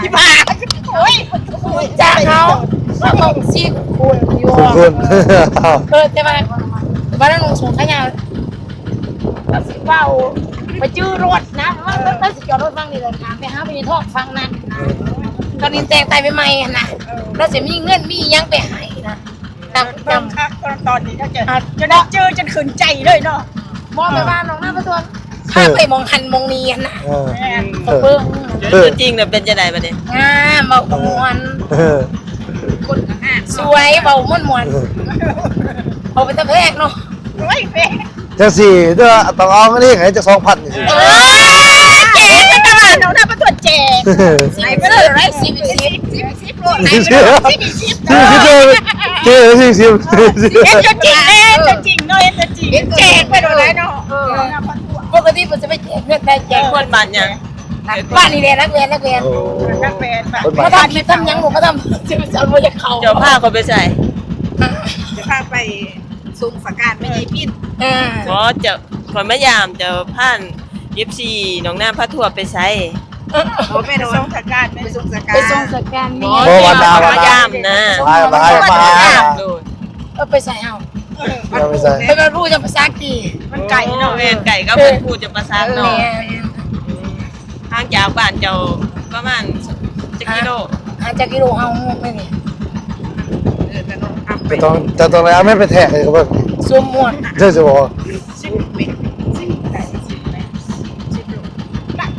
ທີ່ບ້ານ ໂອ້ຍ ຮູ້ຈັກເຮົາ ເຮົາຕ້ອງຊິຄູນຢູ່ ຄູນ ເອີ ແຕ່ວ່າ ແຕ່ວ່ານາງນຸ່ງສູງຂາຍາວ ກໍຊິເວົ້າ ໄປຈື່ລົດນະ ວ່າ ເອີ ເຮົາຊິຈອດລົດຝັ່ງນີ້ແຫຼະ ຂ້າມໄປຫາແມ່ທອງຝັ່ງນັ້ນນະ ຕອນນີ້ແຕ່ງຕາຍໃໝ່ໆຫັ້ນນະ ເອີ ລາວຊິມີເງິນມີຫຍັງໄປໃຫ້ນະ ເບິ່ງຄັກຕອນນີ້ ເຈົ້າຈະ ເຈົ້າໄດ້ຈື່ຈົນຂຶ້ນໃຈເລີຍເນາະ ບໍ່ ແບບວ່ານ້ອງນາປະທ້ວງ ພາໄປໝ່ອງຫັ້ນໝ່ອງນີ້ຫັ້ນນະ ເອີ ແມ່ນ ເອີ ຕົວຈິງນະເປັນຈັ່ງໃດບັດນີ້ ງາມ ເວົ້າກໍມ່ວນ ເອີ ຄົນກໍງາມ ສວຍ ເວົ້າມ່ວນໆ ເອີ ເວົ້າເປັນຕາແພງເນາະ ໂອ້ຍ ແພງ ຈັ່ງຊີ້ເດີ ຕ້ອງເອົາເງິນເອງໃຫ້ຈັກສອງພັນຈັ່ງຊີ້ ເອີ ເກັ່ງເປັນຕາບ້ານ ນ້ອງນາປະທວດແຈກ ສິບ ສິບ ສິບໂລດ ສິບ ສິບ ສິບ ເຈົ້າຈິງເດ້ ເຈົ້າຈິງເນາະ ເຈົ້າຈິງ ແຈກໄປໂດນໄດ້ເນາະ ເອີ ປົກກະຕິເພິ່ນຈະໄປແຈກເງິນໄດ້ ແຈກຄົນບ້ານຫຍັງ? ບ້ານນີ້ແຫຼະ ນັກແວ່ນ ນັກແວ່ນ ໂອ້ ນັກແວ່ນ ມາທຳຄລິບທຳຫຍັງ ມາທຳ ຊິໄປສອນ ບໍ່ຢາກເຂົ້າ ເຈົ້າພາຂ້ອຍໄປໃສ? ຈະພາໄປສົ່ງສະການແມ່ໃຫຍ່ປິ່ນ ເອີ ບໍ່ ເຈົ້າ ຂ້ອຍມາຢາມເຈົ້າ ພາ ເອັຟຊີ ໜອງນ້ຳພາທວດໄປໃສ? ບໍ່ແມ່ນສົ່ງສະການ ໄປສົ່ງສະການ ໄປສົ່ງສະການ ບໍ່ ວັນດາ ວັນດາ ມາຢາມນະ ມາ ມາ ມາ ເອີ ໄປໃສເຮົາ? ເອີ ໄປໃສ? ໄປບ້ານຜູ້ຈຳປາສັກຕິ ມັນໄກເນາະ ແມ່ນ ໄກກັບບ້ານຜູ້ຈຳປາສັກເນາະ ແມ່ນ ຫ່າງຈາກບ້ານເຈົ້າປະມານຈັກກິໂລ? ຫ່າງຈັກກິໂລເຮົາແມ່ນນີ້ ເອີ ແຕ່ຕ້ອງ ແຕ່ຕ້ອງໄດ້ເອົາແມ່ນໄປແທກໃຫ້ເຂົາເບິ່ງ ສົມມຸດ ເຈົ້າຊິບອກ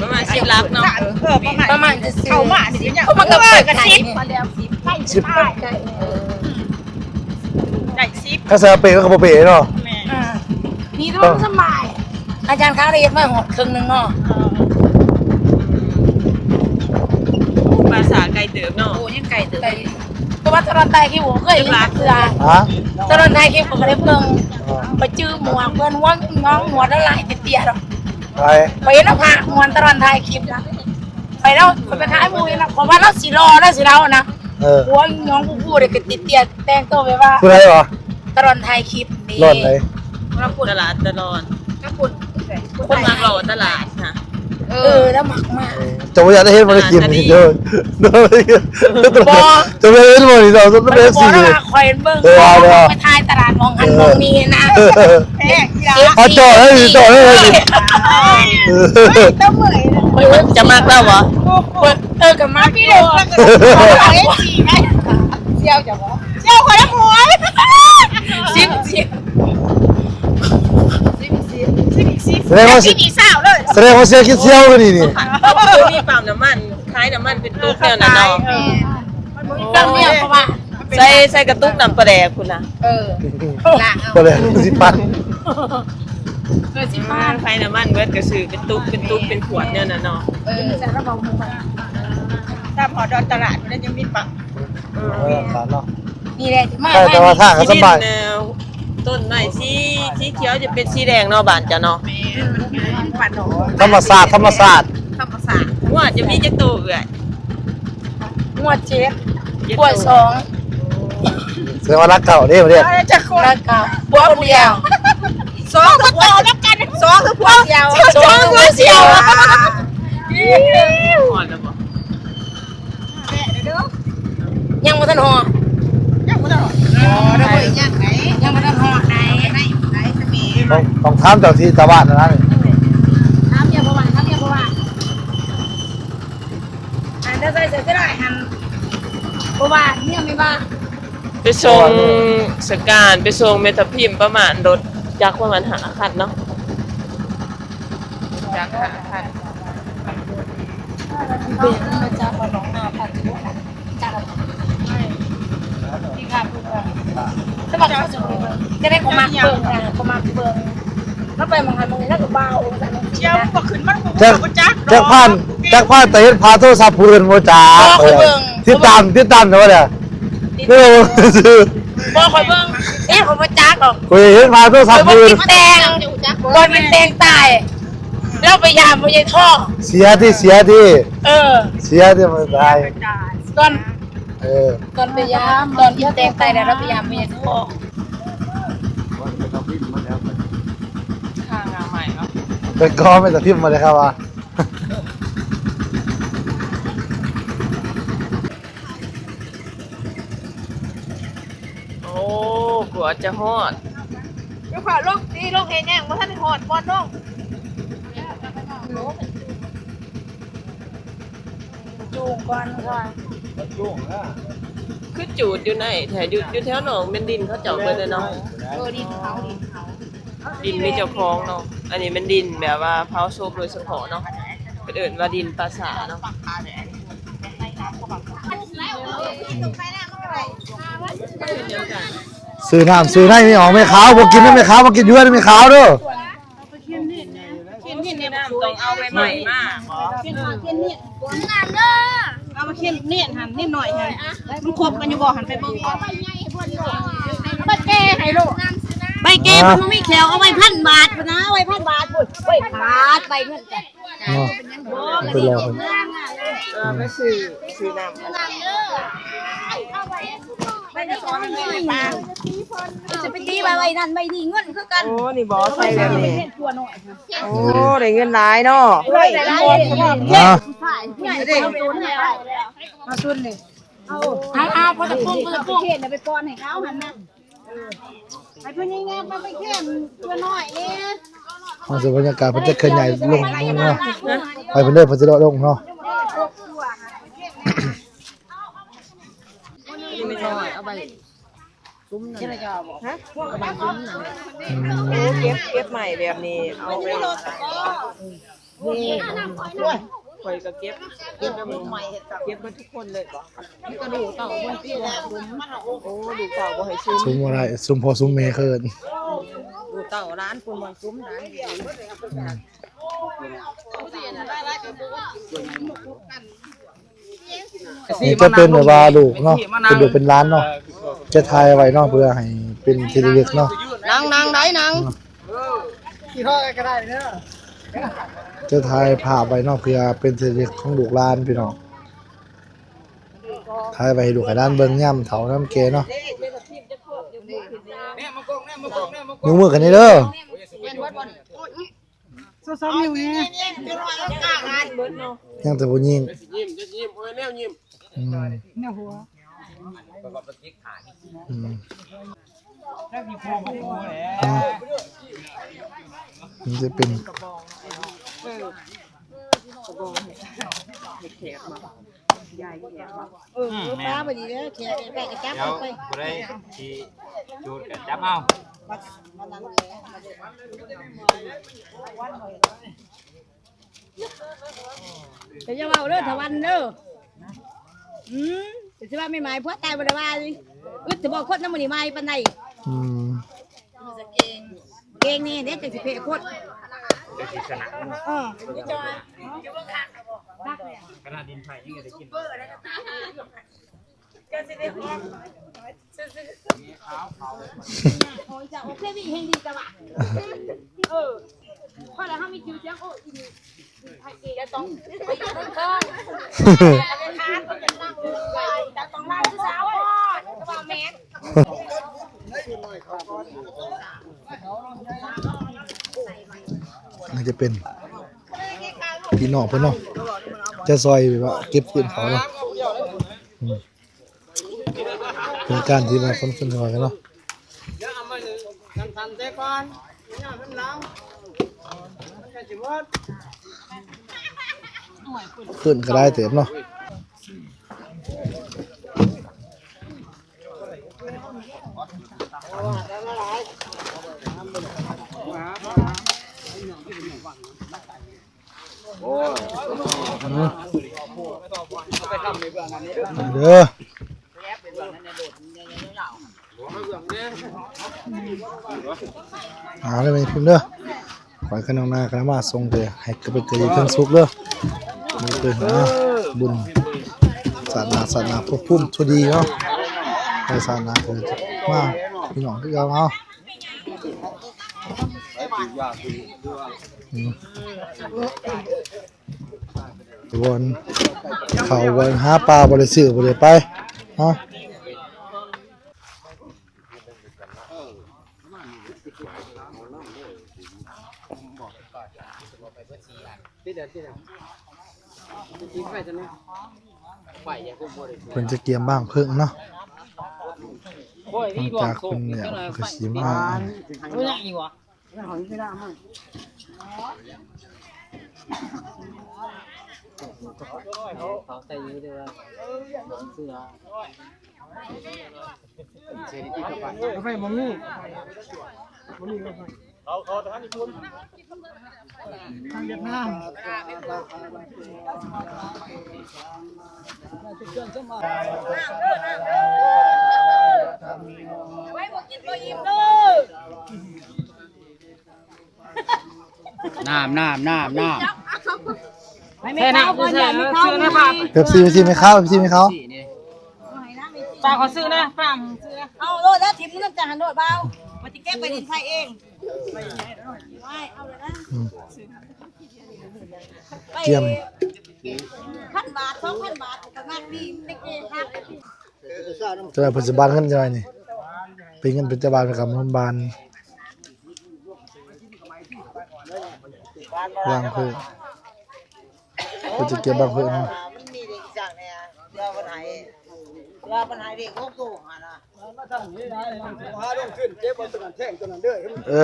ປະມານສິບຫຼັກເນາະ ເອີ ປະມານ ປະມານຊື່ໆ ເຂົ້າມານີ້ກໍຍັງ ເຂົ້າມາກໍໄດ້ສິບ ໄດ້ສິບ ໄດ້ສິບ ຄັນໃສ່ເປກໍບໍ່ເປເນາະ ແມ່ນ ອ່າ ນີ້ເນາະ ສະບາຍ ອາຈານຄາວໄດ້ເຮັດມາຮອດເຄິ່ງໜຶ່ງເນາະ ເອີ ປາສາດໄກເຕີບເນາະ ໂອ້ ຍັງໄກເຕີບ ເພາະວ່າຕະຫຼອດຖ່າຍຄລິບບໍ່ເຄີຍເຫັນຈັກເທື່ອ ຮະ ຕະຫຼອດຖ່າຍຄລິບກໍບໍ່ໄດ້ເບິ່ງ ໄປຈື່ໝວກເພິ່ນ ຫົວນ້ອງຫົວລະລາຍເຕ້ຍໆດອກ ໄປ ໄປເຫັນພະມ່ວນຕະຫຼອດຖ່າຍຄລິບນະ ໄປແລ້ວ ຂ້ອຍໄປຖ່າຍໝູ່ເຫັນນະ ເພາະວ່າລາວຊິຫຼໍ່ ລາວຊິລາວນະ ເອີ ໂອ້ຍ ຍອງຜູ້ຜູ້ເດ້ກະຕິດເຕ້ຍ ແຕ່ງໂຕແບບວ່າ ຜູ້ໃດຫວາ? ຕະຫຼອນຖ່າຍຄລິບນີ້ ຫຼອນໃດ? ຕະຫຼາດຕະຫຼອນ ກັບຄົນ ຄົນມັກຫຼໍ່ຕະຫຼາດນະ ເອີ ລາວມັກມາກ ເຈົ້າບໍ່ຢາກໄດ້ເຫັນບໍ່ໄດ້ກິນນີ້ເດີ ບໍ່ ເຈົ້າບໍ່ເຫັນບໍ່ນີ້ເຈົ້າ ເຈົ້າເປັນເອັຟຊີ ຂ້ອຍເບິ່ງ ເອີ ໄປຖ່າຍຕະຫຼາດໝ່ອງຫັ້ນໝ່ອງນີ້ນະ ເອີ ເອົາຈໍ້ເລີຍ ຈໍ້ເລີຍ ເອີ ຈະມັກລາວບໍ່? ເອີ ກໍມັກຢູ່ ສ່ຽວເຈົ້າບໍ່? ສ່ຽວຂ້ອຍນຳຫົວ ສິບ ສິບ ສິບ ສິບ ສິບ ສະແດງວ່າ ສິບ ສະແດງວ່າສ່ຽວກິນສ່ຽວກວ່ານີ້ນີ້ ເຂົາບໍ່ມີປ້ຳນ້ຳມັນ ຂາຍນ້ຳມັນເປັນຕຸກແນວນັ້ນເນາະ ເອີ ມັນບໍ່ມີປ້ຳເນາະ ເພາະວ່າ ໃສ່ ໃສ່ກະຕຸກນ້ຳປາແດກພຸ້ນນະ ເອີ ປາແດກສິບພັນ ເອີ ສິບພັນ ຂາຍນ້ຳມັນເບິດກະຊື້ເປັນຕຸກ ເປັນຕຸກ ເປັນຂວດແນວນັ້ນເນາະ ເອີ ຕາມຮອດດອນຕະຫຼາດພຸ້ນຍັງມີປ້ຳ ເອີ ເອີ ເນາະ ນີ້ແຫຼະ ແຕ່ວ່າທາງກໍສະບາຍ ທີ່ດິນ ຕົ້ນໄມ້ສີ ສີຂຽວຈະເປັນສີແດງເນາະ ບ້ານເຈົ້າເນາະ ແມ່ນ ມັນປ່າໜອງ ທຳມະຊາດ ທຳມະຊາດ ທຳມະຊາດ ງົວຈະມີຈັກໂຕເອື້ອຍ? ງົວເຈັດ ຄວາຍສອງ ແສດງວ່າລັກເກົ່າເດ້ ບໍ່ໄດ້ ລັກເກົ່າ ຜົວຜູ້ດຽວ ສອງຄືຜົວນຳກັນ ສອງຄືຜົວດຽວ ສອງຄືຜົວດຽວ ຮອດແລ້ວບໍ່? ຍັງບໍ່ທັນຮອດ ຍັງບໍ່ທັນຮອດ ອໍ ຍັງບໍ່ທັນຮອດໃດ ຕ້ອງ ຕ້ອງຖາມເຈົ້າທີ່ເຈົ້າບ້ານນັ້ນ ຖາມເມຍພໍ່ບ້ານ ຖາມເມຍພໍ່ບ້ານ ອັນນັ້ນໃສ່ເສື້ອລາຍຫັ້ນ ເພາະວ່າເມຍແມ່ບ້ານ ໄປສົ່ງສະການ ໄປສົ່ງແມ່ທັບທິມປະມານ ລົດຈັກປະມານຫ້າຄັນເນາະ ຈັກຫ້າຄັນ ເປັນມາຈາກບ້ານໜອງນາ ຈາກ ຈະໄດ້ກໍມັກເບິ່ງນະ ກໍມັກເບິ່ງ ລາວໄປໝ່ອງຫັ້ນໝ່ອງນີ້ລາວກໍເບົາ ຈັກ ຈັກຜ່ານ ຈັກຜ່ານຕາເຫັນຜ່າໂທລະສັບຜູ້ອື່ນບໍ່ຈັກ ບໍ່ເບິ່ງ ຕິດຕາມ ຕິດຕາມແຕ່ວ່າ ຕິດຕາມ ບໍ່ ຂ້ອຍເບິ່ງ ເອີ ຂ້ອຍບໍ່ຈັກດອກ ຂ້ອຍເຫັນຜ່າໂທລະສັບຜູ້ອື່ນ ແຕ່ງ ບໍ່ແມ່ນແຕ່ງຕາຍ ລາວໄປຢາມບໍ່ໃຫຍ່ທໍ່ ເສຍຕິ ເສຍຕິ ເອີ ເສຍຕິ ມັນຕາຍ ຕອນ ເອີ ຕອນໄປຢາມ ຕອນທີ່ແຕ່ງຕາຍແລ້ວ ລາວໄປຢາມບໍ່ໃຫຍ່ທໍ່ ຂ້າງາໃໝ່ເນາະ ໄປກໍແມ່ນຕາພິມມາເລີຍຄັບວ່າ ໂອ້ ກວ່າຈະຮອດ ເຈົ້າຂ້າລົງຕີລົງເຮັດຫຍັງ ບໍ່ທັນໄດ້ຮອດບ່ອນລົງ ຈູງກ່ອນວ່າ ຄືຈູດຢູ່ໃນແທ້ ຢູ່ ຢູ່ແຖວໜອງແມ່ນດິນເຂົາເຈົ້າເບິດເລີຍເນາະ ເອີ ດິນເຂົາ ດິນເຂົາ ດິນມີເຈົ້າຂອງເນາະ ອັນນີ້ແມ່ນດິນແບບວ່າເຜົາສົບໂດຍສະເພາະເນາະ ເພິ່ນເອີ້ນວ່າດິນປາສາເນາະ. ຊື້ນ້ຳຊື້ໃນ ມີອອກແມ່ຂາວ ບໍ່ກິນນຳແມ່ຂາວ ມາກິນຢູ່ເຮືອນແມ່ຂາວເດີ. ກິນນີ້ນະ ກິນນີ້ນະ ຕ້ອງເອົາໃໝ່ໆມາ ກິນນີ້ ເອົາມາກິນນີ້ຫັ້ນ ນິດໜ້ອຍຫັ້ນ ມັນຄົບກັນຢູ່ບໍ່ຫັ້ນ ໄປເບິ່ງກ່ອນ ໃບແກ່ໃຫ້ລູກ ໃບແກ່ມັນບໍ່ມີແຂ້ວ ເອົາໄວ້ພັນບາດພຸ້ນນະ ໄວ້ພັນບາດພຸ້ນ ໄວ້ຂາດ ໄວ້ເງິນກັນ ເນາະ ໄປລໍເພິ່ນ ເອີ ໄປຊື້ ຊື້ນ້ຳ ຈະໄປຕີວ່າໄວ້ນັ້ນໄວ້ນີ້ ເງິນຄືກັນ ໂອ້ ນີ້ບໍ່ ໃສ່ແບບນີ້ ໂອ້ ໄດ້ເງິນຫຼາຍເນາະ ມາຊຸນນີ້ ເອົາ ເອົາ ພໍຕະປຸງ ພໍຕະປຸງ ໄປປ້ອນໃຫ້ເຂົາຫັ້ນນະ ໃຫ້ເພິ່ນຍິງແນວໄປແຄມຕົວນ້ອຍນີ້ ເຮົາຊິບັນຍາກາດເພິ່ນຈະເຄື່ອນຍ້າຍລົງເນາະ ໄປເພິ່ນເດີ ເພິ່ນຊິເລາະລົງເນາະ ເອົາໄປ ຊຸມນັ້ນ ຮະ ເອົາໄປຊຸມນັ້ນ ອືມ ເກັບ ເກັບໃໝ່ແບບນີ້ ເອົາໄປ ນີ້ ຂ້ອຍກໍເກັບ ເກັບ ເກັບໝົດທຸກຄົນເລີຍບໍ? ມີແຕ່ລູກເຕົ້າບໍ່ໃຫ້ຊຸມ ໂອ້ ລູກເຕົ້າບໍ່ໃຫ້ຊຸມ ຊຸມບໍ່ໄດ້ ຊຸມພໍ່ຊຸມແມ່ເອີ້ນ ລູກເຕົ້າຫຼານພຸ້ນບໍ່ໃຫ້ຊຸມ ອືມ ນີ້ຈະເປັນແບບວ່າລູກເນາະ ເປັນລູກເປັນຫຼານເນາະ ຈະຖ່າຍໄວ້ເນາະ ເພື່ອໃຫ້ເປັນທີ່ລະລຶກເນາະ ນັ່ງ ນັ່ງໄດ້ນັ່ງ ຈະຖ່າຍພາບໄວ້ເນາະ ເພື່ອເປັນທີ່ລະລຶກຂອງລູກຫຼານພີ່ນ້ອງ ຖ່າຍໄວ້ໃຫ້ລູກໃຫ້ຫຼານເບິ່ງຍາມເຖົ້າຍາມແກ່ເນາະ ຍົກມືຂຶ້ນນີ້ເດີ ສອງ ສອງ ນິ້ວນີ້ ຍັງແຕ່ຜູ້ຍິງ ຍິ້ມ ຍິ້ມ ໂອ້ຍ ແນວຍິ້ມ ອືມ ແນວຫົວ ອືມ ເນາະ ມັນຈະເປັນ ເອີ ອືມ ເອີ ແມ່ນ ປາບໍ່ດີເດີ ແຂກໃກ້ໆກໍຈັບເອົາໄປ ຜູ້ໃດຊິຈູດກໍຈັບເອົາ ແຕ່ຢ່າເວົ້າເດີ ຖະວັນເດີ ອືມ ແຕ່ຊິວ່າແມ່ໝາຍຜົວຕາຍບໍ່ໄດ້ວ່າ ອຶດແຕ່ບໍ່ຄົນນຳມື້ນີ້ໃໝ່ປານໃດ ອືມ ເກັ່ງແນ່ເດ້ ຈັ່ງຊິແພ້ຄົນ ຈັ່ງຊິຊະນະ ເອີ ຂະໜາດດິນໄຜຍັງໄດ້ກິນ ໂອ້ຍ ເຈົ້າ ໂອເຄ ວິແຮງດີແຕ່ວ່າ ເອີ ພໍແລ້ວເຮົາມີຊື່ສຽງ ໂອ້ຍ ອີ່ນີ້ ໃຜເອງ ຈະຕ້ອງໄປຢູ່ເທິງ ຈະຕ້ອງລາວສາວ ວ່າແມ່ນ ນີ້ຈະເປັນພີ່ນ້ອງເພິ່ນເນາະ ຈະຊ່ອຍແບບວ່າເກັບຟື້ນເຂົາເນາະ ອືມ ເປັນການທີ່ວ່າຄົນ ຄົນເຂົາເນາະ ດຽວເອົາມາໜຶ່ງ ສັ້ນໆແຕ່ກ່ອນ ມັນຍາວມັນຫຼາວ ມັນກໍຊິໝົດ ຂຶ້ນກໍຫຼາຍເຕີບເນາະ ເດີ ເອົາເດີ ແມ່ພິມເດີ ຂ້ອຍກັບນ້ອງນາກໍມາສົ່ງເດີ ໃຫ້ເກີດເປັນເກີດດີເຖິງສຸກເດີ ນີ້ຄືຫາບຸນ ຊາດໜ້າ ຊາດໜ້າ ພົບພູມທີ່ດີເນາະ ໃຫ້ຊາດໜ້າເກີດມາ ພີ່ນ້ອງຄືເກົ່າເຮົາ ອືມ ວັນເຂົ້າວັນຫາປາບໍ່ໄດ້ຊື້ບໍ່ໄດ້ໄປ ຮະ ເພິ່ນຈະກຽມວາງເພິ່ງເນາະ ຫຼັງຈາກເພິ່ນແລ້ວເພິ່ນກໍຊິມາ ກາແຟບໍ່ມີ ບໍ່ມີກາແຟ. ທາງຫວຽດນາມ ນ້ຳ ນ້ຳ ນ້ຳ ນ້ຳ ແມ່ເຖົ້າ ແມ່ເຖົ້າ ເປັບຊີ ເປັບຊີ ແມ່ເຖົ້າ ເປັບຊີ ແມ່ເຖົ້າ ປ້າຂໍຊື້ນະ ປ້າຊື້ນະ ເອົາໂລດ ແລ້ວຖິ້ມເງິນຈັກຫັ້ນໂລດ ບ່າວ ວ່າຊິເກັບໄປຫຼິ້ນໄພເອງ ອືມ ໄປ ກຽມ ພັນບາດ ສອງພັນບາດ ກໍມັກດີ ໄປເກັບຮັກ ຈະໄດ້ເພິ່ນຊິບານເງິນ ຈະໄດ້ນີ້ ເປັນເງິນເປັນຈາບານ ເປັນກຳມະບານ ວາງເພິ່ນ ເພິ່ນຈະເກັບບາງເພິ່ນ ມັນມີເດັກອີກຢ່າງແດ່ ເພື່ອເພິ່ນໃຫ້ ເພື່ອເພິ່ນໃຫ້ເດັກຫົກໂຕຫັ້ນນະ ເອີ ຮ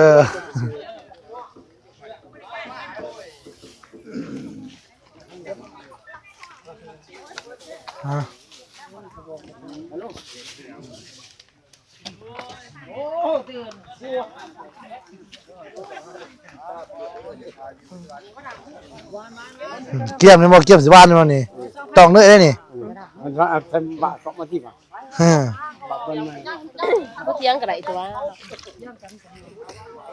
ະ ກຽມນີ້ບໍ່ ກຽມຊິຫວ່ານນີ້ບໍ່ນີ້ ຕ້ອງເລີຍເດ້ນີ້ ມັນວ່າເອົາເປັນບາດສອງມາຊິວ່າ ຮະ ບໍ່ຖຽງກໍໄດ້ຕົວະ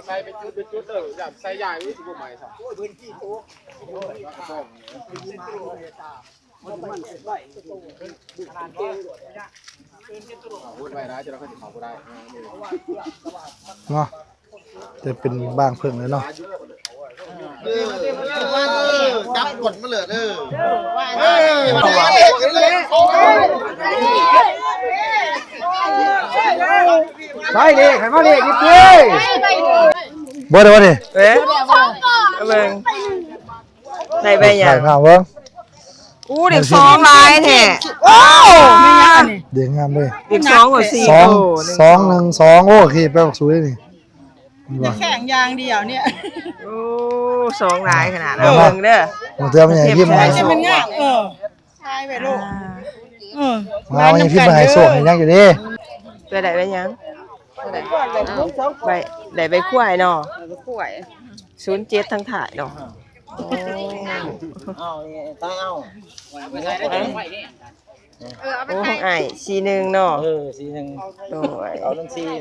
ໃສ່ໄປຈຸດ ໄປຈຸດເດີ ຢ່າໃສ່ຢາຍ ມັນຊິບໍ່ໄໝ້ຊ້ຳ ເນາະ ຈະເປັນບາງເພິ່ນແຫຼະເນາະ ເອີ ຈັບກົດມາເລີຍ ເອີ ໃສ່ເລກ ໃຫ້ມາເລກນີ້ຕິ ບໍ່ໄດ້ບໍ່ນີ້ ເອີ ເບິ່ງ ໄດ້ໃບຫຍັງ ຖ່າຍໜ້າເບິ່ງ ອູ້ ເດັກສອງຫຼາຍແທ້ ໂອ້ ແມ່ນຫຍັງອັນນີ້ ເດັກງາມເດ້ຍ ເດັກສອງບໍ່ສີ່ ສອງ ໂອ້ ສອງໜຶ່ງສອງ ໂອ້ ເຄ ແປອອກສູເດ້ນີ້ ແຂ່ງຢ່າງດຽວນີ້ ໂອ້ ສອງຫຼາຍຂະໜາດ ເບິ່ງເດີ ບາງເທື່ອມັນຍັງຍິ້ມໃຫ້ ມັນງາມ ເອີ ຖ່າຍໄວ້ໂລດ ເອີ ມາ ມັນຍັງພິມໃຫ້ໂຊກໃຫ້ຫຍັງຢູ່ເດ້ ເພື່ອໄດ້ໃບຫຍັງ ໄດ້ ໄດ້ໃບຄວາຍເນາະ ໃບຄວາຍ ສູນເຈັດທາງທ້າຍເນາະ ໂອ້ ເອົານີ້ ຕາຍເອົາ ເອີ ເອົາໄປ ໂອ້ ຂອງອ້າຍ ສີ່ໜຶ່ງເນາະ ເອີ ສີ່ໜຶ່ງ ໂດຍ ເອົາທັງສີ່ນີ້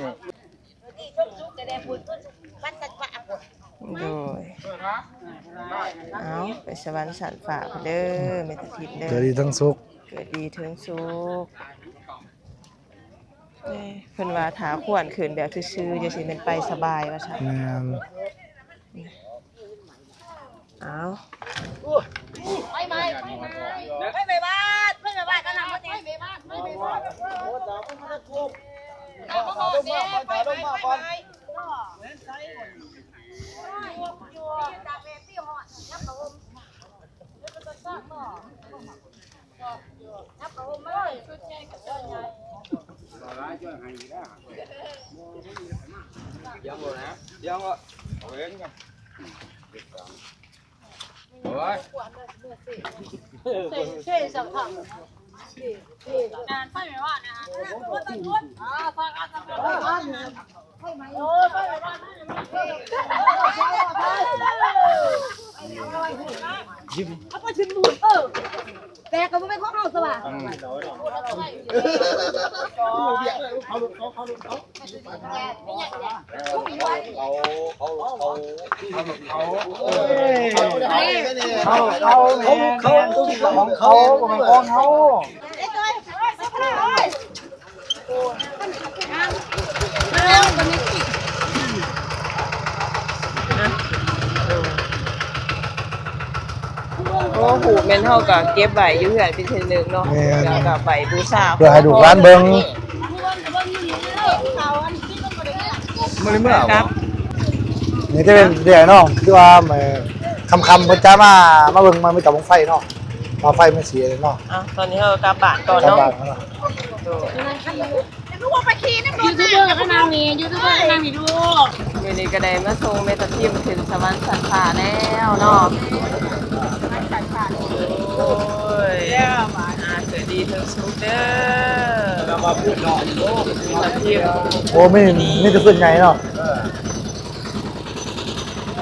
ໂດຍ ເອົາ ໄປສະຫວັນຊັ້ນຟ້າພຸ້ນເດີ ແມ່ຕາທິບເດີ ເກີດດີທັງສຸກ ເກີດດີເທິງສຸກ ເອີ ເພິ່ນວ່າຖ້າຄວນຂຶ້ນແບບຊື່ໆ ຈັ່ງຊີ້ແມ່ນໄປສະບາຍວ່າຊັ້ນ ແມ່ນ ເອົາ ໄຟໄໝ້ ໄຟໄໝ້ ໄຟໄໝ້ບ້ານ ໄຟໄໝ້ບ້ານ ກະນຳໝົດນີ້ ໄຟໄໝ້ບ້ານ ໄຟໄໝ້ບ້ານ ແຕ່ກໍບໍ່ແມ່ນຂອງເຮົາຊະວ່າ ເຂົາ ເຂົາ ເຂົາ ເຂົາ ເຂົາ ຂອງເຂົາ ບໍ່ແມ່ນຂອງເຮົາ. ໂອ້ ຮູບແມ່ນເຮົາກໍເກັບໄວ້ຢູ່ເຮືອນເປັນທີ່ລະນຶກເນາະ ແມ່ນ ແລ້ວກໍໄປບູຊາ ເພື່ອໃຫ້ລູກຫຼານເບິ່ງ ບໍ່ໄດ້ເມືອ ນີ້ຈະເປັນເດ້ເນາະ ຄືວ່າ ເອີ ຄ່ຳໆ ເພິ່ນຈະມາ ມາເບິ່ງ ມາມີຕະບັ້ງໄຟເນາະ ວ່າໄຟມັນຊິເນາະ ອ່ະ ຕອນນີ້ເຮົາກໍກັບບ້ານກ່ອນເນາະ ກັບບ້ານເນາະ ໂດຍ ຢູທູບເບີກໍນັ່ງນີ້ ຢູທູບເບີກໍນັ່ງນີ້ລູກ ມື້ນີ້ກໍໄດ້ມາສົ່ງແມ່ທັບທິມຂຶ້ນສະຫວັນຊັ້ນຟ້າແລ້ວເນາະ ສະຫວັນຊັ້ນຟ້າ ໂອ້ຍ ອ່າ ເກີດດີເທິງສຸກເດີ ແລ້ວມາພູດເນາະ ໂອ້ ແມ່ທັບທິມ ໂອ້ ມີ ມີແຕ່ຂຶ້ນໃຫຍ່ເນາະ ເອີ.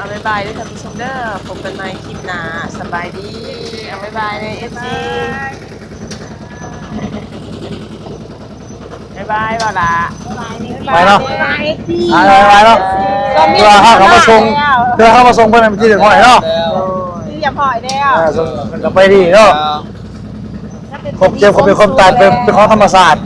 ເອົາ ບາຍບາຍເດີທ່ານຜູ້ຊົມເດີ ພົບກັນໃໝ່ຄລິບໜ້າ ສະບາຍດີ ເອົາ ບາຍບາຍເດີ ເອັຟຊີ ບາຍບາຍ ບ່າວຫຼ້າ ໄປເນາະ ບາຍບາຍ ບາຍບາຍເນາະ ເພື່ອເຮົາເຂົ້າມາສົ່ງ ເພື່ອເຮົາມາສົ່ງເພິ່ນເປັນທີ່ຮຽບຮ້ອຍເນາະ ໂດຍ ທີ່ຮຽບຮ້ອຍແລ້ວ ເອີ ເພິ່ນກໍໄປດີເນາະ ຄວາມເຈັບຄວາມເປັນຄວາມຕາຍເປັນ ເປັນຂອງທຳມະຊາດ